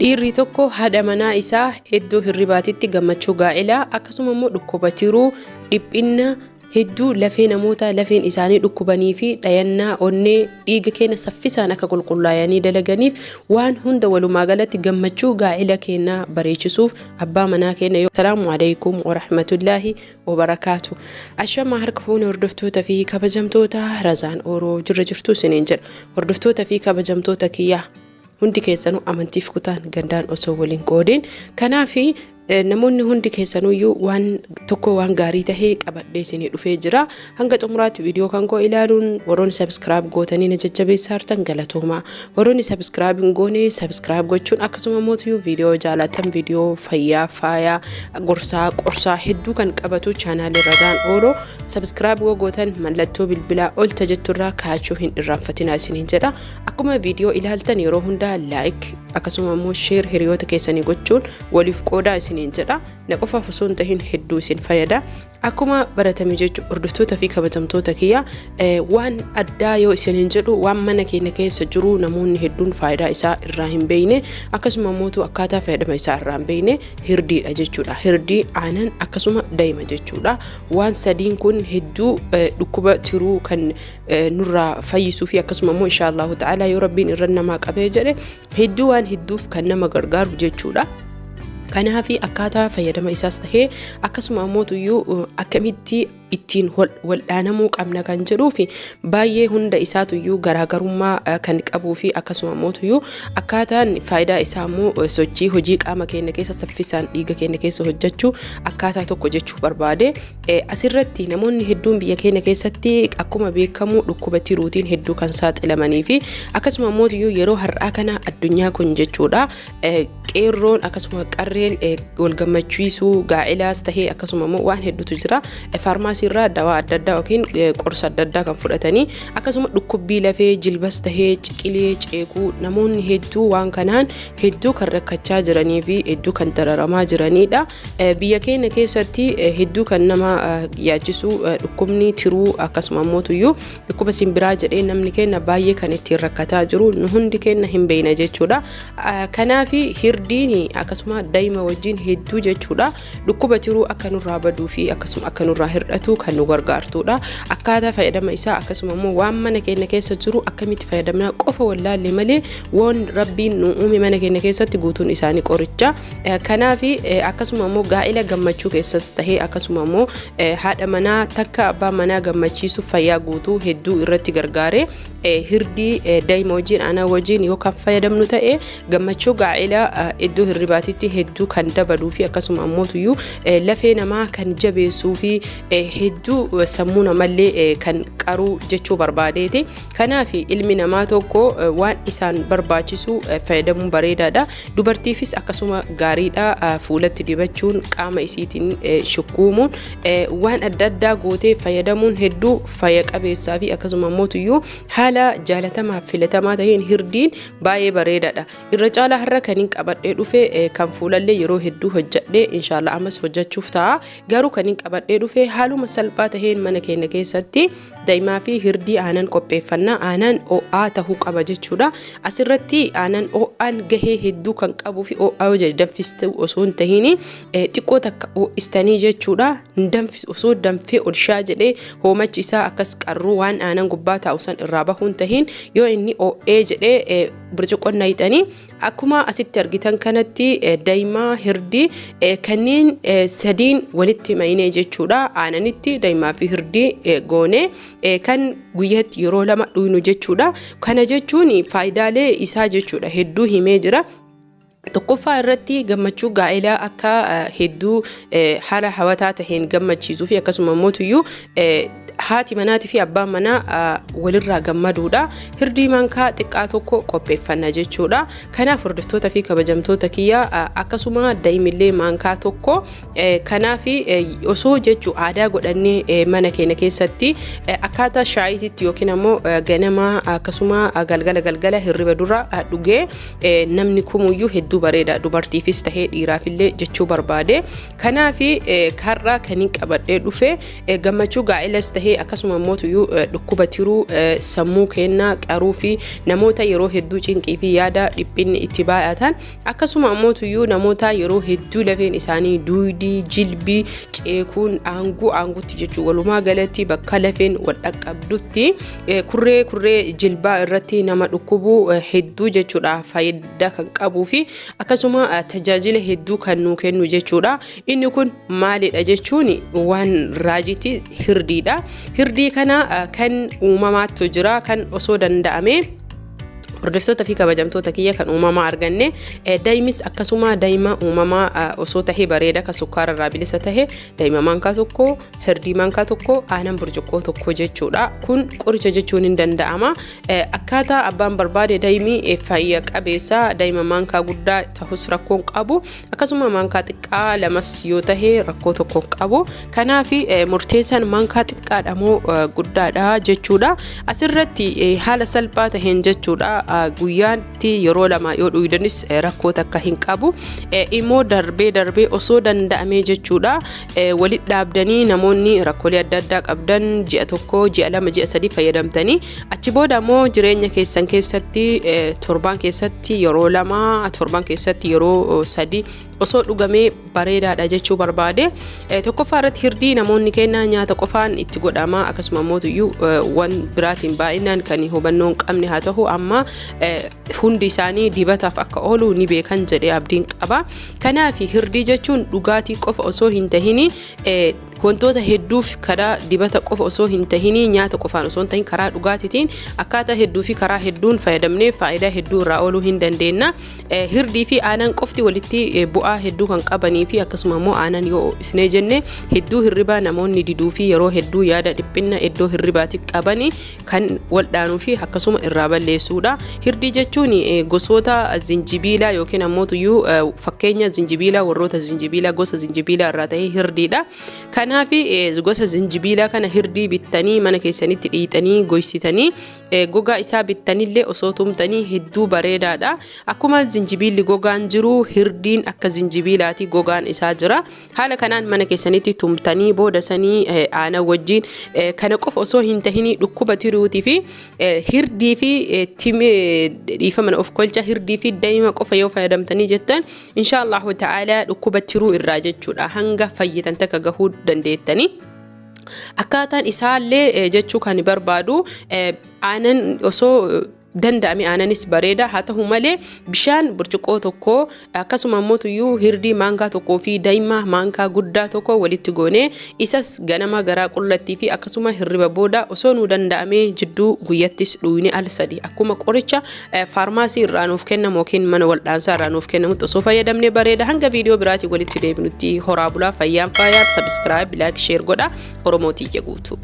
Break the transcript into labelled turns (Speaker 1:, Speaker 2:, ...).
Speaker 1: Dhiirri tokko haadha manaa isaa iddoo hirribaatitti gammachuu gaa'elaa akkasuma immoo dhukkuba tiruu, dhiphinna hedduu lafee namoota lafeen isaanii dhukkubanii fi dhayannaa onnee dhiiga keenya saffisaan akka qulqullaayanii dalaganiif waan hunda walumaa galatti gammachuu gaa'ela keenyaa bareechisuuf abbaa manaa keenya yoo. Salaamu alaikum warahmatullaahi wabarakaatu. Ashamaa harka fuune hordoftoota fi kabajamtoota Razaan Ooroo jirra jirtu isiniin jedha. Hordoftoota fi kabajamtoota kiyyaa, hundi keessanuu amantiif kutaan gandaan osoo waliin qoodin, kanaaf namoonni hundi keessanuyyuu waan tokko waan gaarii tahee qabadhee isinii dhufee jira. Hanga xumuraatti viidiyoo kan koo ilaaluun warroonni subscribe gootanii na jajjabeessaa jirtan galatooma. Warroonni subscribe hin goone subscribe gochuun, akkasuma mootiyyuu viidiyoo jaalatan, viidiyoo fayyaa, faayaa, gorsaa, qorsaa hedduu kan qabatu chaanaalii Razaan Ooloo subscribe gootan mallattoo bilbilaa ol jetturraa kaachuu hin irraanfatinaa isiniin jedha. Akkuma viidiyoo ilaaltan yeroo hundaa like akkasuma immoo share hiriyoota keessanii gochuun waliif qoodaa isiniin jedha. Na qofaaf osoo hin tahin hedduu isin fayyada. Akkuma baratame jechuun, hordoftoota fi kabajamtoota kiyya, waan addaa yoo isiniin jedhu, waan mana keenya keessa jiru namoonni hedduun faayidaa isaa irraa hin beekne, akkasuma immoo akkaataa fayyadama isaa irraa hin beekne, hirdiidha jechuudha. Hirdii, aanan, akkasuma daa'ima jechuudha. Waan sadiin kun hedduu dhukkuba tiruu kan nurraa fayyisuu fi akkasuma immoo inshaallahu ta'ala yoo rabbiin irra namaa qabee jedhe hedduu waan hedduuf kan nama gargaaru jechuudha. Kanaaf akkaataa fayyadama isaas tahee akkasuma ammoo akkamitti ittiin waldhaanamuu qabna kan jedhuu fi baay'ee hunda isaatuyyuu garaagarummaa kan qabuu fi akkasuma ammoo akkaataan faayidaa isaa immoo sochii hojii qaama keenya keessa saffisaan dhiiga keenya keessa hojjechuu akkaataa tokko jechuu barbaade. Asirratti namoonni hedduun biyya keenya keessatti akkuma beekamu dhukkuba tiruutiin hedduu kan saaxilamanii fi akkasuma ammoo yeroo har'aa kana addunyaa kun jechuudha, qeerroon akkasuma qarreen wal gammachiisuu gaa'ilaas tahee akkasuma immoo waan hedduutu jira, faarmaasii irraa dawaa adda addaa yookiin qorsa adda addaa kan fudhatanii, akkasuma dhukkubbii lafee jilbas tahee ciqilee ceekuu namoonni hedduu waan kanaan hedduu kan rakkachaa jiranii fi hedduu kan dararamaa jiranidha. Biyya keenya keessatti hedduu kan nama yaachisu dhukkubni tiruu, akkasuma immoo dhukkuba simbiraa jedhee namni keenya baay'ee kan ittiin rakkataa jiru nu hundi keenya hin beekna jechuudha. Kanaaf hirdiin akkasuma daa'ima wajjin hedduu jechuudha dhukkuba tiruu akka nurraa baduu fi akkasuma akka nurraa hir'atu kan nu gargaartudha. Akkaataa fayyadama isaa akkasuma immoo waan mana keenya keessa jiru akkamitti fayyadamna qofa wallaalle malee, waan rabbiin nu uume mana keenya keessatti guutuun isaanii qoricha. Kanaaf akkasuma immoo gaa'ela gammachuu keessas tahee akkasuma immoo haadha manaa takka abbaa manaa gammachiisuuf fayyaa guutuu hedduu irratti gargaare. Hirdii, daa'ima wajjin, aanaa wajjin yoo kan fayyadamnu ta'e, gammachuu gaa'ela iddoo hirribaatitti hedduu kan dabaluu fi akkasuma ammootuyyuu lafee namaa kan jabeessuu fi hedduu sammuu namallee kan qaruu jechuu barbaadeeti. Kanaaf ilmi namaa tokko waan isaan barbaachisu fayyadamuun bareedaadha. Dubartiifis akkasuma gaariidha. Fuulatti dibachuun, qaama isiitiin shukkuumuun, waan adda addaa gootee fayyadamuun hedduu fayya qabeessaa fi akkasuma ammootuyyuu haala jaalatamaa filatamaa ta'een hirdiin baay'ee bareedaadha. Irra caalaa har'a kan hin qabadhee dhufe kan fuulallee yeroo hedduu hojjedhee inshaallah ammas hojjechuuf ta'a. Garuu kan hin qabadhee dhufe haaluma salphaa taheen mana keenya keessatti daa'imaa fi hirdii aanan qopheeffannaa. Aanan ho'aa tahuu qaba jechuudha. Asirratti aanan ho'aan gahee hedduu kan qabuu fi ho'aa yoo jedhe danfistuu osoo hin tahin xiqqoo takka ho'istanii jechuudha. Osoo danfee ol shaa jedhee hoomachi isaa akkas qarruu waan aanan gubbaa taa'u san irraa bahuun tahin, yoo inni ho'ee jedhee burcuqqoon naqxanii akkuma asitti argitan kanatti daa'imaa, hirdii kanneen sadiin walitti mayinee jechuudha. Aananitti daa'imaa fi hirdii goonee kan guyyaatti yeroo lama dhuynu jechuudha. Kana jechuun faayidaalee isaa jechuudha hedduu himee jira. Tokkoffaa irratti gammachuu gaa'elaa akka hedduu haala hawataa taheen gammachiisuu fi akkasuma immoo haati manaatii fi abbaan manaa walirraa gammaduudha. Hirdii maankaa xiqqaa tokko qopheeffanna jechuudha. Kanaaf hordoftoota fi kabajamtoota kiyya, akkasuma daa'imillee maankaa tokko. Kanaaf osoo jechuu aadaa godhannee mana keenya keessatti akkaataa shaayiitti yookiin ammoo ganama akkasuma galgala galgala hirriba dura dhugee namni kumuyyuu hedduu bareeda, dubartiifis tahee dhiiraafillee jechuu barbaade. Kanaaf har'a kan hin qabadhee dhufe gammachuu gaa'ilas tahee Akkasuma immoo dhukkuba tiruu, sammuu kennaa qaruu fi namoota yeroo hedduu cinqii fi yaada dhiphinni itti baay'atan, akkasuma immoo namoota yeroo hedduu lafeen isaanii duudii, jilbii, ceekuun aanguu aangutti jechuun, walumaa galatti bakka lafeen wal dhaqqabdutti, kurree kurree jilbaa irratti nama dhukkubu hedduu jechuudha, faayidaa kan qabuu fi akkasuma tajaajila hedduu kan nuu kennu jechuudha. Inni kun maalidha jechuun waan raajitti hirdiidha. Hirdii kana kan uumamaattu jira, kan osoo danda'ame, hordoftoota fi kabajamtoota kiyya, kan uumamaa arganne. Daa'imis akkasuma daa'ima uumamaa osoo tahee bareeda, kan sukkaara irraa bilisa tahe. Daa'ima maankaa 1, hirdii maankaa 1, aanan burcuqqoo 1 jechuudha. Kun qoricha jechuun hin danda'ama. Akkaataa abbaan barbaade, daa'imni fayya qabeessa, daa'ima maankaa guddaa tahus rakkoon qabu, akkasuma maankaa xiqqaa lamas yoo tahe rakkoo tokko qabu. Kanaaf murteessaan maankaa xiqqaadha moo guddaadha jechuudha. Asirratti haala salphaa taheen jechuudha, guyyaatti yeroo lama yoo dhugdanis rakkoo takka hin qabu. Immoo darbee darbee osoo danda'amee jechuudha, walit dhaabdanii, namoonni rakkoolee adda addaa qabdan, ji'a 1, ji'a 2, ji'a 3 fayyadamtanii, achi booda immoo jireenya keessan keessatti torbaan keessatti yeroo 2, torbaan keessatti yeroo 3 osoo dhugamee bareedaadha jechuu barbaade. Tokkoffaa irratti hirdii namoonni kennaa nyaata qofaan itti godhama, akkasuma immoo waan biraatiin baay'inaan kan hubannoo hin qabne haa ta'u, amma hundi isaanii dibataaf akka oolu ni beekan jedhee abdiin qaba. Kanaaf hirdii jechuun dhugaatii qofa osoo hin tahini, wantoota hedduuf, karaa dibata qofa osoo hin tahini, nyaata qofaan osoo hin tahin, karaa dhugaatiitiin akkaataa hedduu fi karaa hedduun fayyadamnee faayidaa hedduu irraa ooluu hin dandeenya. Hirdii fi aanan qofti walitti bu'aa hedduu kan qabanii fi akkasuma immoo aanan yoo isnee jenne, hedduu hirribaa namoonni diduu fi yeroo hedduu yaada dhiphinna iddoo hirribaatti qabanii kan waldhaanuu fi akkasuma irraa balleessuudha. Hirdii jechuun gosoota zinjibiilaa yookiin ammoo tuyyuu fakkeenya zinjibiilaa, warroota zinjibiilaa, gosa zinjibiilaa irraa ta'ee hirdiidha. Kanaaf gosa zinjibiilaa kana hirdii bittanii mana keessanitti dhiixanii goysitanii, gogaa isaa bittanillee osoo tumtanii hedduu bareedaadha. Akkuma zinjibiilli gogaan jiru, hirdiin akka zinjibiilaati gogaan isaa jira. Haala kanaan mana keessanitti tumtanii booda sanii aanan wajjin, kana qofa osoo hin tahini, dhukkuba tiruutii fi hirdii fi dhiifama of kolcha, hirdii fi daa'ima qofa yoo fayyadamtanii jettan, insha Allahu ta'ala dhukkuba tiruu irraa jechuudha hanga fayyitan takka gahuu dandeettanii. Akkaataan isaallee jechuu kan barbaadu, aanan osoo danda'ame aananis bareeda haa ta'u malee, bishaan burcuqqoo 1, akkasuma immoo tuyyuu hirdii maankaa 1 fi daa'ima maankaa guddaa 1 walitti goonee, isas ganama garaa qullattii fi akkasuma hirriba booda, osoo nuu danda'amee jidduu guyyattis dhuyne, al sadi akkuma qoricha faarmaasii irraa nuuf kennamu yookiin mana waldhaansaa irraa nuuf kennamutti osoo fayyadamne bareeda. Hanga viidiyoo biraatiin walitti deebinutti horaa bulaa, fayyaan faayaa. Subscribe, like, share godha, Oromoo tiyya guutuu.